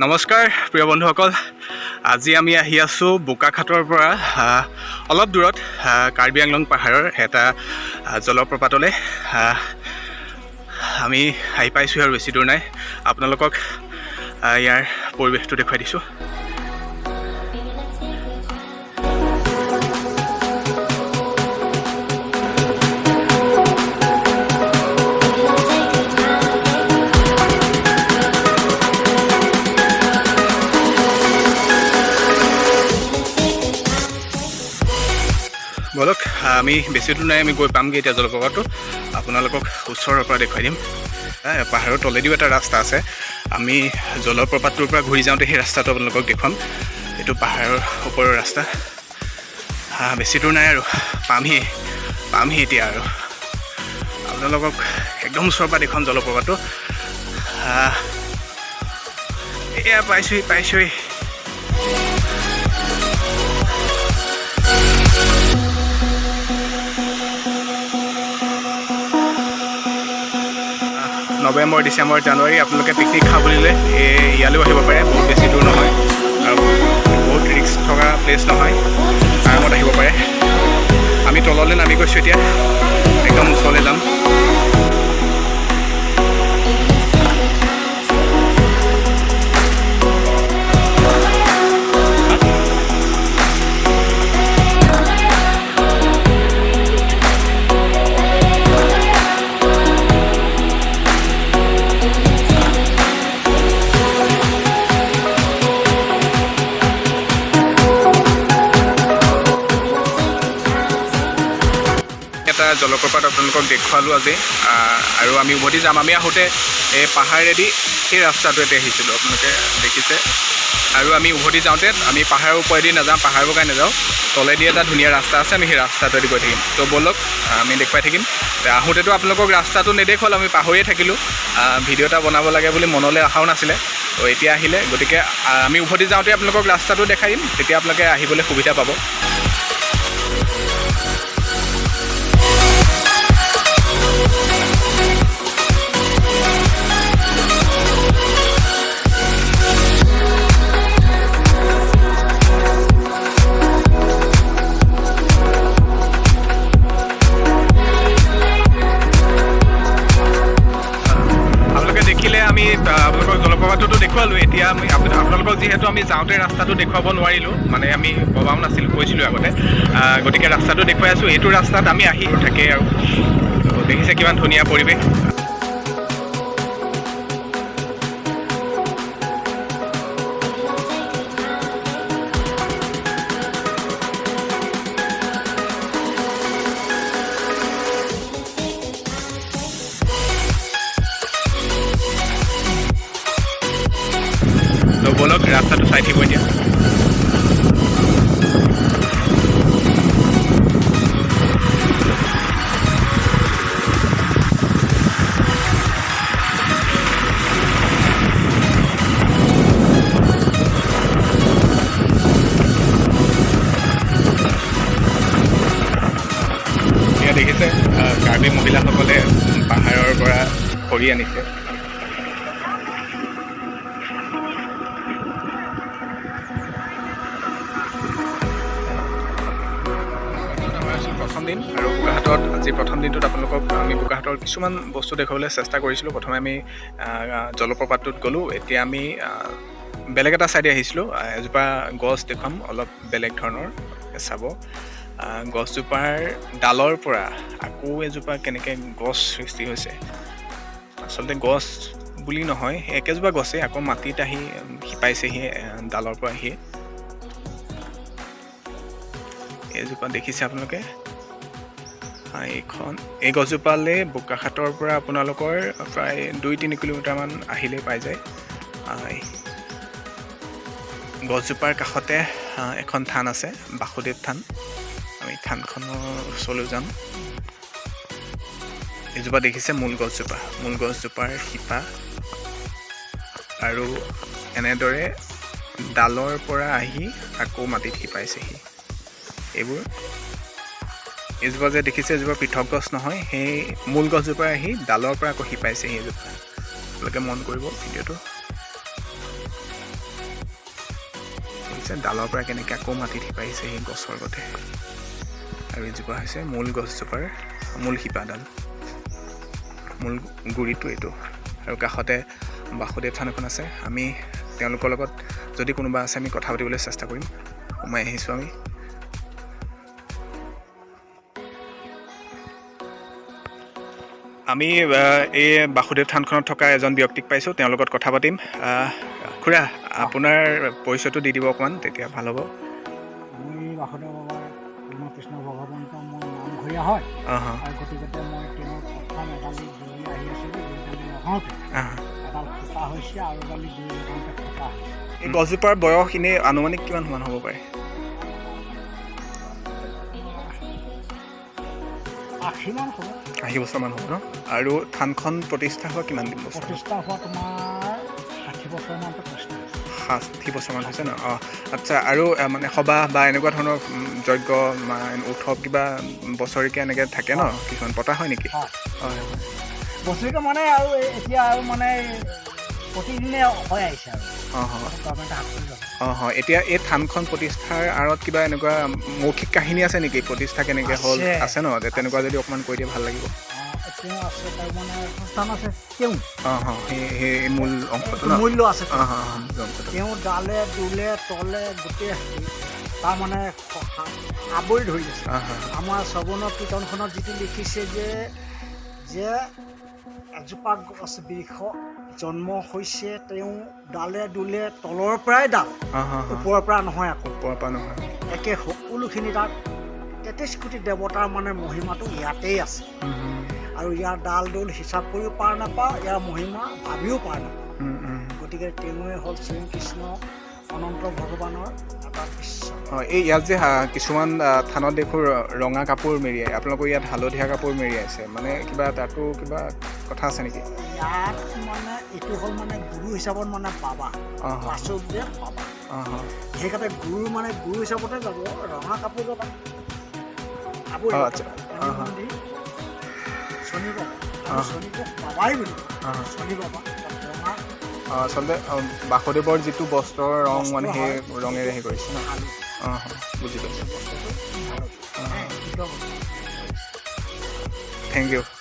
নমস্কাৰ প্ৰিয় বন্ধুসকল, আজি আমি আহি আছোঁ বোকাখাতৰ পৰা অলপ দূৰত কাৰ্বি আংলং পাহাৰৰ এটা জলপ্ৰপাতলৈ। আমি আহি পাইছোঁ আৰু বেছি দূৰ নাই। আপোনালোকক ইয়াৰ পৰিৱেশটো দেখুৱাই দিছোঁ। ব'লক, আমি বেছি দূৰ নাই, আমি গৈ পামগৈ এতিয়া। জলপ্ৰপাতটো আপোনালোকক ওচৰৰ পৰা দেখুৱাই দিম। পাহাৰৰ তলেদিও এটা ৰাস্তা আছে। আমি জলপ্ৰপাতটোৰ পৰা ঘূৰি যাওঁতে সেই ৰাস্তাটো আপোনালোকক দেখুৱাম। এইটো পাহাৰৰ ওপৰৰ ৰাস্তা। বেছি দূৰ নাই আৰু, পামহি পামহি এতিয়া। আৰু আপোনালোকক একদম ওচৰৰ পৰা দেখুৱাম জলপ্ৰপাতটো। এয়া পাইছোহি পাইছোহি। নৱেম্বৰ, ডিচেম্বৰ, জানুৱাৰী আপোনালোকে পিকনিক খাওঁ বুলিলে এই ইয়ালৈও আহিব পাৰে। বহুত বেছি দূৰ নহয় আৰু বহুত ৰিস্ক থকা প্লেচ নহয়, আৰামত আহিব পাৰে। আমি তললৈ নামি গৈছোঁ, এতিয়া একদম ওচৰলৈ যাম। এটা জলপ্ৰপাত আপোনালোকক দেখুৱালোঁ আজি আৰু আমি উভতি যাম। আমি আহোঁতে এই পাহাৰেদি সেই ৰাস্তাটোৱেতে আহিছিলোঁ, আপোনালোকে দেখিছে। আৰু আমি উভতি যাওঁতে আমি পাহাৰৰ ওপৰেদি নাযাওঁ, পাহাৰ বগাই নাযাওঁ। তলেদি এটা ধুনীয়া ৰাস্তা আছে, আমি সেই ৰাস্তাটোৱেদি গৈ থাকিম। তো ব'লক, আমি দেখুৱাই থাকিম। আহোঁতেতো আপোনালোকক ৰাস্তাটো নেদেখুৱালোঁ, আমি পাহৰিয়ে থাকিলোঁ। ভিডিঅ' এটা বনাব লাগে বুলি মনলৈ অহাও নাছিলে। তো এতিয়া আহিলে, গতিকে আমি উভতি যাওঁতে আপোনালোকক ৰাস্তাটো দেখাই দিম, তেতিয়া আপোনালোকে আহিবলৈ সুবিধা পাব। আপোনালোকে দেখিলে, আমি আপোনালোকক জলপ্ৰপাতটোতো দেখুৱালোঁ। এতিয়া আমি আপোনালোকক যিহেতু আমি যাওঁতে ৰাস্তাটো দেখুৱাব নোৱাৰিলোঁ, মানে আমি ভবাও নাছিলোঁ, কৈছিলোঁ আগতে, গতিকে ৰাস্তাটো দেখুৱাই আছোঁ। এইটো ৰাস্তাত আমি আহি থাকে আৰু তো দেখিছে কিমান ধুনীয়া পৰিৱেশ। তো ব'লক, ৰাস্তাটো চাই থাকিব এতিয়া। এয়া দেখিছে, কাৰ্বি মহিলাসকলে পাহাৰৰ পৰা খৰি আনিছে। আমাৰ আছিল প্ৰথম দিন আৰু বোকাখাতত আজি প্ৰথম দিনটোত আপোনালোকক আমি বোকাখাতৰ কিছুমান বস্তু দেখুৱাবলৈ চেষ্টা কৰিছিলোঁ। প্ৰথমে আমি জলপ্ৰপাতটোত গ'লোঁ। এতিয়া আমি বেলেগ এটা ছাইডে আহিছিলোঁ। এজোপা গছ দেখুৱাম, অলপ বেলেগ ধৰণৰ চাব। গছজোপাৰ ডালৰ পৰা আকৌ এজোপা কেনেকৈ গছ সৃষ্টি হৈছে। আচলতে গছ বুলি নহয়, একেজোপা গছেই আকৌ মাটিত আহি শিপাইছেহি ডালৰ পৰা আহি। এজোপা দেখিছে আপোনালোকে। এইখন এই গছজোপালৈ বোকাখাতৰ পৰা আপোনালোকৰ প্ৰায় 2-3 কিলোমিটাৰমান আহিলেই পাই যায়। গছজোপাৰ কাষতে এখন থান আছে, বাসুদেৱ থান। আমি থানখনৰ ওচৰলৈ যাম। এজোপা দেখিছে মূল গছজোপা, মূল গছজোপাৰ শিপা আৰু এনেদৰে ডালৰ পৰা আহি আকৌ মাটিত শিপাইছেহি এইবোৰ। এইজোপা যে দেখিছে, এজোপা পৃথক গছ নহয়, সেই মূল গছজোপা আহি ডালৰ পৰা আকৌ শিপাইছেহি এজোপা। আপোনালোকে মন কৰিব ভিডিঅ'টো। দেখিছে ডালৰ পৰা কেনেকৈ আকৌ মাটিত শিপাইছে সেই গছৰ গতে। আৰু এইজোপা হৈছে মূল গছজোপাৰ মূল শিপাডাল, মূল গুৰিটো এইটো। আৰু কাষতে বাসুদেৱ থান এখন আছে। আমি তেওঁলোকৰ লগত যদি কোনোবা আছে, আমি কথা পাতিবলৈ চেষ্টা কৰিম। সোমাই আহিছোঁ আমি। আমি এই বাসুদেৱ থানখনত থকা এজন ব্যক্তিক পাইছোঁ, তেওঁৰ লগত কথা পাতিম। খুৰা, আপোনাৰ পৰিচয়টো দি দিব অকণমান, তেতিয়া ভাল হ'ব। মই বাসুদেৱ বাবাৰ কৃষ্ণ ভগৱন্ত, মোৰ নামঘৰীয়া হয়। আৰু গতিকতে মই তেওঁৰ প্ৰথম এডালি জুৰি আহি আছিলোঁ, দুইডালি লগাওঁতে এডাল ফুটা হৈছে আৰু এডালি জুৰি লগাওঁতে ফুটা হৈছে। এই গছজোপাৰ বয়স এনেই আনুমানিক কিমান মান হ'ব পাৰে? 80মান হ'ব। 80 বছৰমান হ'ব ন? আৰু থানখন প্ৰতিষ্ঠা হোৱা কিমান দিন বছৰ? প্ৰতিষ্ঠা হোৱা তোমাৰ 60 বছৰমানটো প্ৰতিষ্ঠা হৈছে। 60 বছৰমান হৈছে ন? অঁ, আচ্ছা। আৰু মানে সবাহ বা এনেকুৱা ধৰণৰ যজ্ঞ, উৎসৱ কিবা বছৰেকীয়া এনেকৈ থাকে ন, কিছুমান পতা হয় নেকি? হয়। হয়। বছৰেকীয়া মানে আৰু এতিয়া আৰু মানে প্ৰতিদিনে হৈ আহিছে আৰু গভৰ্ণমেণ্টে হাত কৰি ল'লে। অঁ হয়। এতিয়া এই থানখন প্ৰতিষ্ঠাৰ আঁৰত কিবা এনেকুৱা মৌখিক কাহিনী আছে নেকি? প্ৰতিষ্ঠা কেনেকৈ হ'ল? আছে। আছে ন? তেনেকুৱা যদি অকণমান কৈ দিয়ে ভাল লাগিব। অঁ, তেওঁ আছে, তাৰ মানে সংস্থান আছে তেওঁ। অঁ অঁ সেই সেই মূল অংশটো ন? মূল্য আছে। অঁ অঁ অঁ মূল অংশটো। তেওঁ ডালে দোলে তলে গোটেই তাৰমানে আৱৰি ধৰি আছে। অঁ অঁ আমাৰ শ্ৰৱণ কীৰ্তনখনত যিটো লিখিছে যে যে এজোপা গছ বৃক্ষ জন্ম হৈছে, তেওঁ ডালে দোলে তলৰ পৰাই ডাল, অঁ অঁ ওপৰৰ পৰা নহয় আকৌ। ওপৰৰ পৰা নহয়। একে সকলোখিনি তাত 33 কোটি দেৱতাৰ মানে মহিমাটো ইয়াতেই আছে। আৰু ইয়াৰ ডাল দোল হিচাপ কৰিও পাৰ নাপাওঁ, ইয়াৰ মহিমা ভাবিও পাৰ নাপাওঁ। গতিকে তেওঁৱে হ'ল স্বয়ং কৃষ্ণ অনন্ত ভগৱানৰ এটা দৃশ্য। অঁ, এই ইয়াত যে কিছুমান থানত দেখোঁ ৰঙা কাপোৰ মেৰিয়াই, আপোনালোকৰ ইয়াত হালধীয়া কাপোৰ মেৰিয়াইছে, মানে কিবা তাতো কিবা কথা আছে নেকি? ইয়াত মানে এইটো হ'ল মানে গুৰু হিচাপত মানে বাবা বাসুদেৱ বাবা। অঁ অঁ সেইকাৰণে গুৰু মানে গুৰু হিচাপতে যাব, ৰঙা কাপোৰ যাব আৱৰি। অঁ, আচ্ছা। শনি মন্দিৰ, শনি বাবা আৰু শনিক বাবাই বুলি কয়। শনি বাবা তাত ৰঙা। অঁ, আচলতে বাসুদেৱৰ যিটো বস্ত্ৰৰ ৰং মানে বস্ত্ৰ সেই হয়, ৰঙেৰে হেৰি কৰিছে ন? হালধীয়া। অঁ, বুজি পাইছোঁ। বস্ত্ৰটো হালধীয়া। হে, শুদ্ধ বস্ত্ৰ। Thank U.